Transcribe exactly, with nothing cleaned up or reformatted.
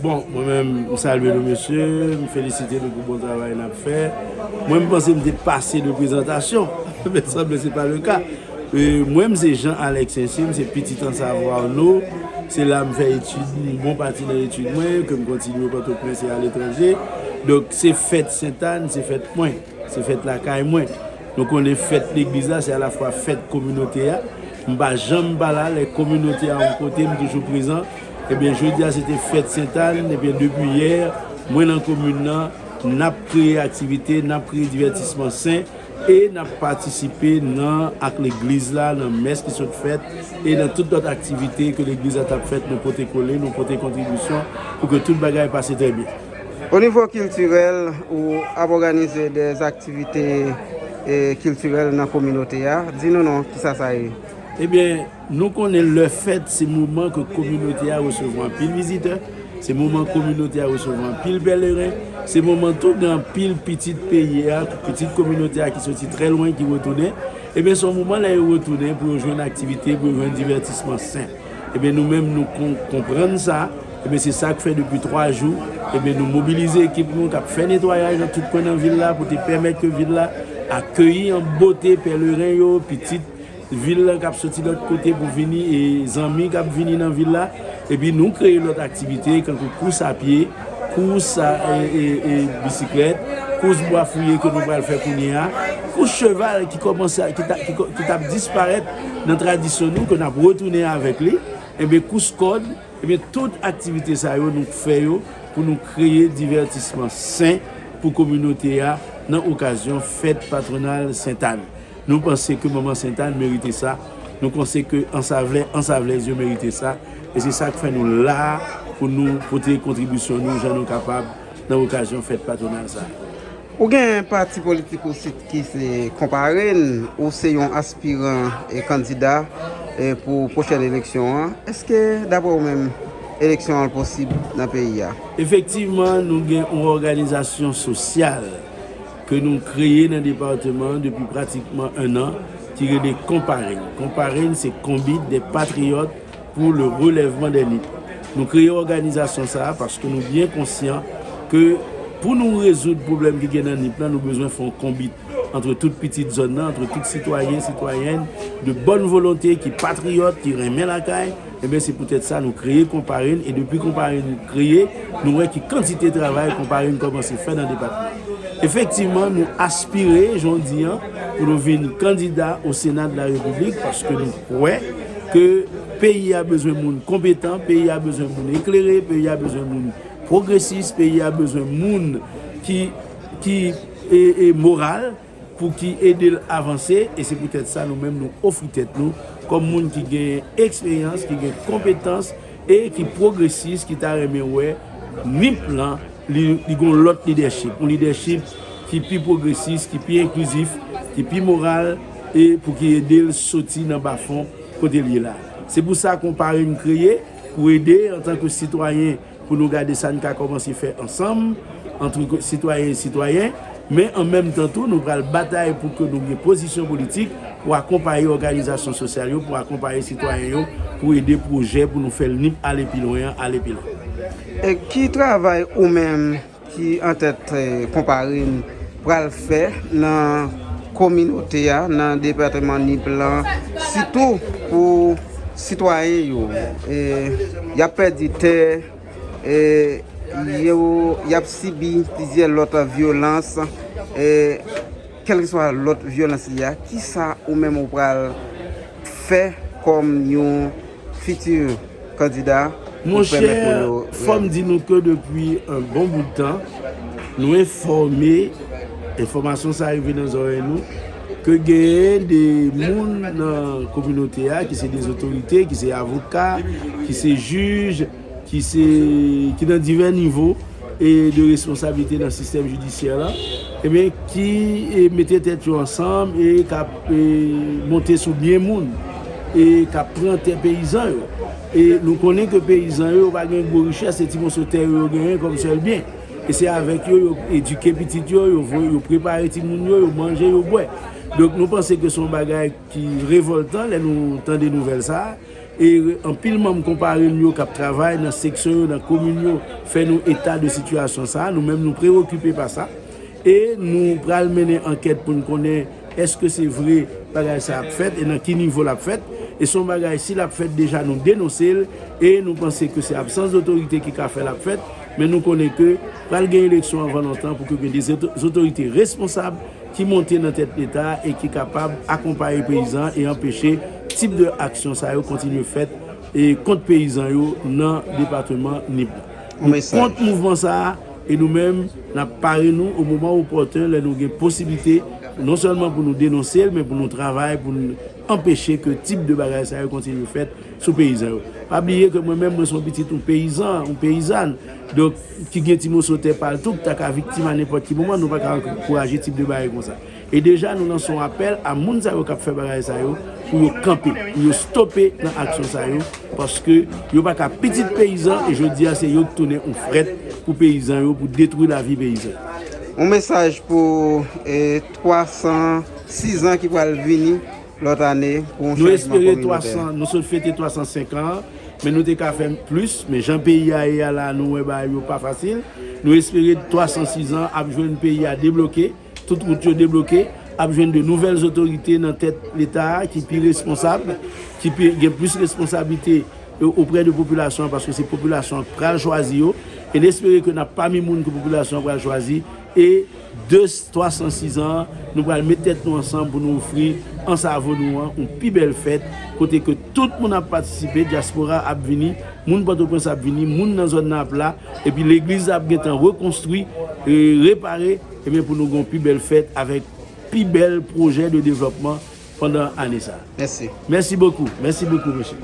Bon, mwen menm, m salye nou, mesye, m felisite nou pou bon travay n ap fè. Mwen, m panse m te pase de prezantasyon, men sanble se pa le ka. E, mwen, m se Jean Alex Saint-Cyr, m se pitit Ansavo Arnaud. Se la m fè etid, yon bon pati nan etid mwen, ke m kontinye Pòtoprens e aletranje. Donk, se fèt Sentàn, se fèt mwen. Se fèt lakay mwen. Nou konnen fèt legliz la, se alafwa fèt kominote a. M pa janm pa la, lè kominote a yon kote, m toujou prezan. Ebyen, jodi a, se te fèt Sentàn, ebyen, depi yè, mwen nan komin nan, n ap kreye aktivite, n ap kreye divètisman sen, e n ap patisipe nan, ak legliz la, nan mès ki sot fèt, e nan tout lòt aktivite ke legliz la t ap fèt, nou pote kole, nou pote kontribisyon pou ke tout bagay pase trè byen. O nivo kiltirèl, ou ap òganize de aktivite, e, kiltirèl nan kominote a. Di nou non, kisa sa ye? Ebyen, nou konnen lè fèt, se moman ke kominote a resevwa anpil vizitè, se moman kominote a resevwa anpil pèleren, se moman tou gen anpil pitit peyi a, pitit kominote a ki soti trè lwen, ki retounen. Ebyen, se yon moman lè yo retounen pou yo jwenn aktivite, pou yo jwenn divètisman sen. Ebyen, nou menm, nou kon-, konprann sa. Ebyen, se sa k fè depi twa jou, ebyen, nou mobilize ekip nou k ap fè netwayaj nan tout kwen nan vil la pou te pèmèt ke vil la akeyi an bote pèleren yo, pitit vil la k ap soti lòt kote pou vini, e zanmi k ap vini nan vil la. Epi nou kreye lòt aktivite, kankou kous a pye, kous a, e, e, e, bisiklèt, kous bwa fouye ke nou pral fè kounye a, kous cheval ki kòmanse, ki ta, ki kò-, ki t ap disparèt nan tradisyon nou, ke n ap retounen avèk li, ebyen, kous kòd, ebyen, tout aktivite sa yo, nou fè yo pou nou kreye divètisman sen pou kominote a nan okazyon fèt patwonal Sentàn. Nou panse ke Manman Sentàn merite sa. Nou panse ke Ansavlè, Ansavlèz yo merite sa. E se sa k fè nou la a pou nou pote kontribisyon nou jan nou kapab nan okazyon fèt patwonal sa a. Ou gen pati politik ou sit ki se Konparenn, ou se yon aspiran e kandida e pou pwochèn eleksyon an. Èske, dapre ou menm, eleksyon an posib nan peyi a? Efektivman, nou gen yon òganizasyon sosyal ke nou kreye nan depatman an depi pratikman en an, ki rele Konparenn. Konparenn se Konbit dè Patriyòt pour le relèvement des Nippes. Nou kreye òganizasyon sa a paske nou byen konsyan ke pou nou rezoud pwoblèm ki gen nan Nip lan, nou bezwen fè yon konbit ant tout pitit zòn nan, ant tout sitwayen, sitwayèn, de bòn volonte, ki patriyòt, ki renmen lakay. Ebyen, se poutèt sa nou kreye Konparenn, e depi Konparenn kreye, nou wè ki kantite travay Konparenn kòmanse fè nan depatman. Efektivman, nou aspire, jan w di an, pou nou vin kandida o Sena de la Repiblik, paske nou kwè ke peyi a bezwen moun konpetan, peyi a bezwen moun eklere, peyi a bezwen moun pwogresis, peyi a bezwen moun ki, ki, e, e moral, pou ki ede l avanse, e se poutèt sa nou menm nou ofri tèt nou kòm moun ki gen eksperyans, ki gen konpetans, e ki pwogresis, ki ta renmen wè Nip lan, li, li gon lòt lidèchip, yon lidèchip ki pi pwogresis, ki pi enklizif, ki pi moral, e pou ki ede l soti nan bafon kote l ye la. Se pou sa Konparenn kreye, pou ede antan ke sitwayen, pou nou gade sa n ka kòmanse fè ansanm, ant sitwayen e sitwayen, men an menm tan tou, nou pral batay pou ke nou gen pozisyon politik pou akonpaye òganizasyon sosyal yo, pou akonpaye sitwayen yo, pou ede pwojè pou nou fè Nip ale pi lwen an, ale pi lwen. E ki travay ou menm ki antèt, eh, Konparenn pral fè nan kominote a, nan depatman Nip lan, sitou pou sitwayen yo? Eh, y ap pèdi tè, e yo, y ap sibi plizyè lòt vyolans, e kèlkeswa lòt vyolans li a, kisa ou menm ou pral fè kòm yon fiti kandida pou pèmèt moun yo? Monchè, fò m di nou ke depi yon bon bout tan, nou enfòme, enfòmasyon sa rive nan zòrèy nou, ke genyen de moun nan kominote a, ki se de otorite, ki se avoka, ki se jij, ki se, ki nan divè nivo e de responsablite nan sistèm jidisyè la, ebyen, ki, e, mete tèt yo ansanm e k ap, e, monte sou byen moun e k ap pran tè peyizan yo. E nou konnen ke peyizan yo, yo pa gen gwo richès, se ti moso tè yo, yo genyen kòm sèl byen. E se avèk yo, yo edike pitit yo, yo voye, yo prepare timoun yo, yo manje, yo bwè. Donk, nou panse ke se yon bagay ki revòltan lè nou tande nouvèl sa a. E anpil manm konpare nou yo k ap travay nan seksyon yo, nan komin yo, fè nou eta de sitiyasyon sa a. Nou menm, nou preokipe pa sa. E nou pral mennen ankèt pou n konnen èske se vre bagay sa ap fèt e nan ki nivo l ap fèt. E se yon bagay, si l ap fèt deja, nou denonse l. E nou panse ke se absans dotorite ki ka fè l ap fèt. Men nou konnen ke pral gen eleksyon anvan lontan pou ke gen de zoto- zotorite responsab ki monte nan tèt Leta e ki kapab akonpaye peyizan e anpeche tip de aksyon sa yo kontinye fèt e kont peyizan yo nan depatman Nip la. Nou kont mouvman sa a e nou menm, n ap pare nou o moman opòten lè nou gen posiblite non sèlman pou nou denonse l, men pou nou travay pou nou anpeche ke tip de bagay sa yo kontinye fèt sou peyizan yo. Pa bliye ke mwen menm, mwen se yon pitit yon peyizan, yon peyizàn, donk, ki gen ti moso tè pa l tou, ki ta ka viktim a nenpòt ki moman, nou pa ka ankouraje tip de bagay konsa. E deja, nou lanse yon apèl a moun sa yo k ap fè bagay sa yo, pou yo kanpe, pou yo stope nan aksyon sa yo, paske yo pa ka pitit peyizan, e jodi a, se yo k tounen yon frèt pou peyizan yo, pou detwi lavi peyizan. Yon mesaj pou eh, twa san sis an ki pral vini lòt ane pou yon Nou chanjman espere kominote. twa san, nou sot fete twa san senk an, men nou te ka fè plis, men jan peyi a ye a la, nou wè bagay yo pa fasil. Nou espere twa san sis an ap jwenn peyi a debloke, tout wout yo debloke, ap jwenn de nouvèl otorite nan tèt Leta a ki pi responsab, ki pi, gen plis responsablite e, oprè de popilasyon an, paske se popilasyon an k pral chwazi yo. E n espere ke n ap pami moun ke popilasyon an pral chwazi. E de twa san sis an, nou pral met tèt nou ansanm pou nou ofri Ansavo nou an yon pi bèl fèt, kote ke tout moun ap patisipe, dyaspora ap vini, moun Pòtoprens ap vini, moun nan zòn nan ap la, epi legliz la ap gentan rekonstwi, e, repare, ebyen pou nou gen yon pi bèl fèt avèk pi bèl pwojè de devlòpman pandan ane sa a. Mèsi. Mèsi bokou, mèsi bokou mesye.